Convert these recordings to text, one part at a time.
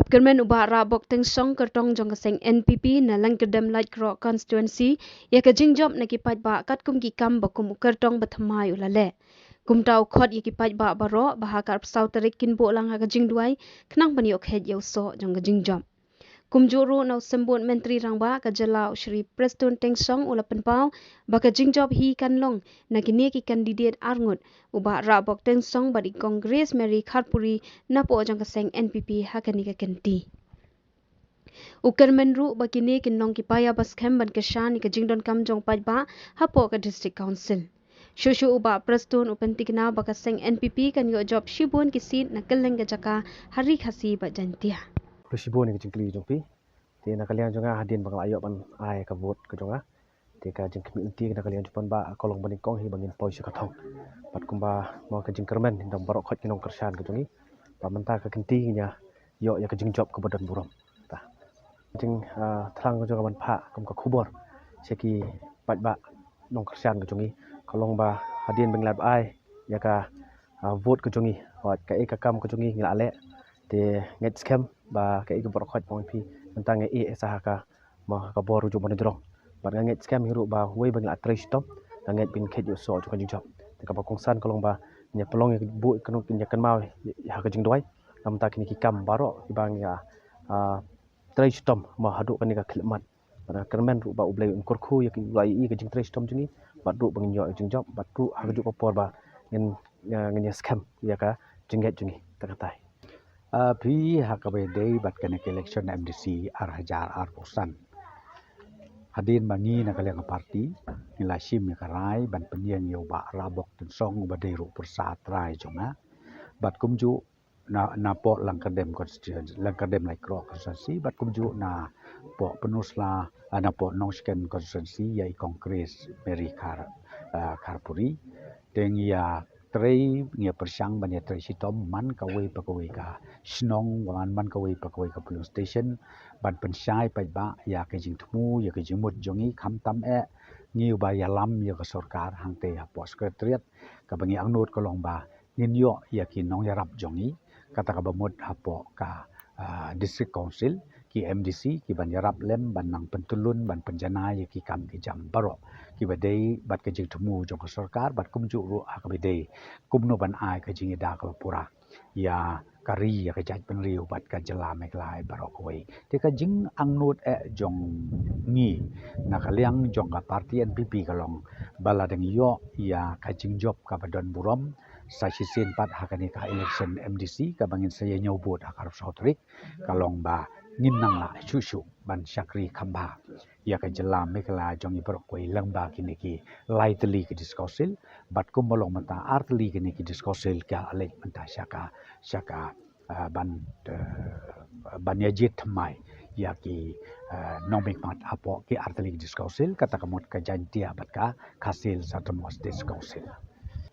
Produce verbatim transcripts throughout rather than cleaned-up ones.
Kyrmen u Bah Rahbok Tynsong, kyrtong jong ka seng N P P na Lyngkyrdem Laitkroh constituency, ïa ka jingjop na ki paidbah katkum ki kam ba kum u kyrtong ba thymmai u la leh. Kumta u khot ïa ki paidbah baroh ba ha ka arphew saw tarik kin buh lang ha ka jingduwai khnang ban ïoh kheit ïa u soh jong ka jingjop. Kumjuh ruh na u Symbud Myntri Rangbah ka jylla u Shri Prestone Tynsong u la pynpaw ba ka jingjop hi kan long na kine ki kandidet arngut, u Bah Rahbok Tynsong bad i Kong Grace Mary Kharpuri napoh jong ka seng N P P ha kane ka kynti. U kyrmen ruh ba kine kin long ki paia ba skhem ban kyrshan ïa ka jingdonkam jong paidbah hapoh ka District Council. Shuh shuh u Bah Prestone u pyntikna ba ka seng N P P kan ïoh jop shibun ki seat na kylleng ka jaka ha Ri Khasi bad Jaintia. Khublei shibun ïa ka jingkylli jong phi. Te na ka liang jong nga, hadien ba nga la ïoh ban ai ka vote ka jong nga, te ka jingkhmih lynti na ka liang jong u paidbah ka long ba nyngkong hi ba ngin poi sha ka thong. Bad kumba mo ka jingkyrmen, ngi dang baroh khoit ki nongkyrshan ka jong ngi ba mynta ka kynti ngin ïa ïoh ïa ka jingjop kaba don burom. Ta jing, ah, thrang ka jong nga ban phah kum ka khubor sha ki paidbah nongkyrshan ka jong ngi ka long ba hadien ba ngi la ai ïa ka, ah, vote ka jong ngi, wat kaei ka kam ka jong ngi ngi la leh. Te ngeit skhem ba kaei kaba baroh khoit, phi, mynta nga ïeh sa ha ka, mo, ha ka bor u jong u nongïalam. Bad nga ngeit skhem hi ruh ba wei ba ngi la trei shitom, nga ngeit ba ngin kheit ïa u soh jong ka jingjop. Te kaba kongsan ka long ba ngin ïa pynlong ïa ka buh, ïa ka kynmaw ha ka jingduwai. Namar kine ki kam baroh kiba ngi ïa, ah, trei shitom mo haduh kane ka khyllipmat. Bad nga kyrmen ruh ba U Blei un kyrkhu ïa ki, ïa ka jingtrei shitom jong ngi, bad ruh ba ngin ïoh ïa ka jingjop, bad ruh ha kajuh ka por ba ngin, ngin ïa skhem ïa ka jingngeit jong ngi. Ta katai. Ah, phi, ha kaba ïadei bad kane ka election M D C ar hajar arphew san, hadien ba ngi na ka liang ka party ngi la shim ïa ka rai ban pynïeng ïa u Bah Rahbok Tynsong uba dei ruh u pyrsa trai jong nga. Bad kumjuh na, napoh Lyngkyrdem constituency, Lyngkyrdem Laitkroh constituency, bad kumjuh napoh Pynursla, ah, napoh Nongshken constituency ïa i Kong Grace Mary Khar, ah, Kharpuri. Te ngi ïa trei, ngi ïa pyrshang ban ïa trei shitom man kawei pa kawei ka shnong, man, man kawei pa kawei ka polling station, ban pynshai paidbah ïa ka jingthmu, ïa ka jingmut jong ngi, khamtam eh ngi uba ïalam ïa ka sorkar hangtei hapoh Secretariat. Kaba ngi angnud ka long ba ngin ïoh ïa ki nongïarap jong ngi, kata kaba mut hapoh ka, ah, District Council, ki M D C, ki ban ïarap lem ban nang pyntyllun, ban pynjanai ïa ki kam ki jam baroh kiba dei bad ka jingthmu jong ka sorkar, bad kumjuh ruh ha kaba dei kumno ban ai ka jingïada kaba pura ïa ka ri, ïa ka jaitbynriew bad ka jylla Meghalaya baroh kawei. Te ka jingangnud eh jong ngi na ka liang jong ka party N P P ka long ba la dang ïoh ïa ka jingjop kaba don burom sa shisien pat ha kane ka election M D C kaba ngin sa ïa ñiew vote ha ka arphew saw tarik, ka long ba ngin nang lah shuh shuh ban shakri khambha ïa ka jylla Meghalaya jong ngi baroh kawei lyngba kine ki lai tylli ki District Council, bad kumba long mynta ar tylli kine ki District Council ki la leit mynta sha ka, sha ka, ah, ban, eh, ban ïa jied thymmai ïa ki, eh, nongmihkhmat hapoh ki ar tylli ki District Council, kata ka mut ka Jaintia bad ka Khasi Hills Autonomous District Council.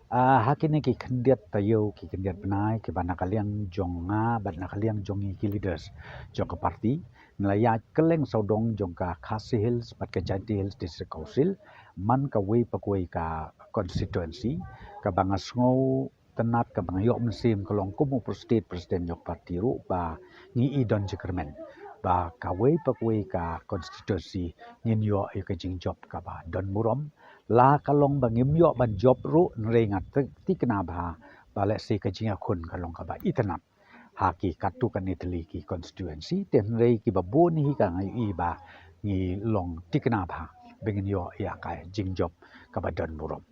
Ah, ha kine ki khyndiat taïew, ki khyndiat bnai kiba na ka liang jong nga bad na ka liang jong ngi ki leaders jong ka party, ngi la ïaid kylleng sawdong jong ka Khasi Hills bad ka Jaintia Hills District Council, man kawei pa kawei ka constituency, kaba nga sngewtynnat, kaba nga ïoh mynsiem ka long kum u State President jong ka party ruh ba ngi i don jingkyrmen ba kawei pa kawei ka constituency ngin ïoh ïa ka jingjop kaba don burom. La ka long ba ngim ïoh ban jop ruh, hynrei nga thikna bha ba lehse ka jingïakhun ka long kaba itynnat ha ki katto katne tylli ki constituency, te hynrei kiba bun hi ka nga ïohi ba ngi long thikna bha ba ngin ïoh ïa ka jingjop kaba don burom.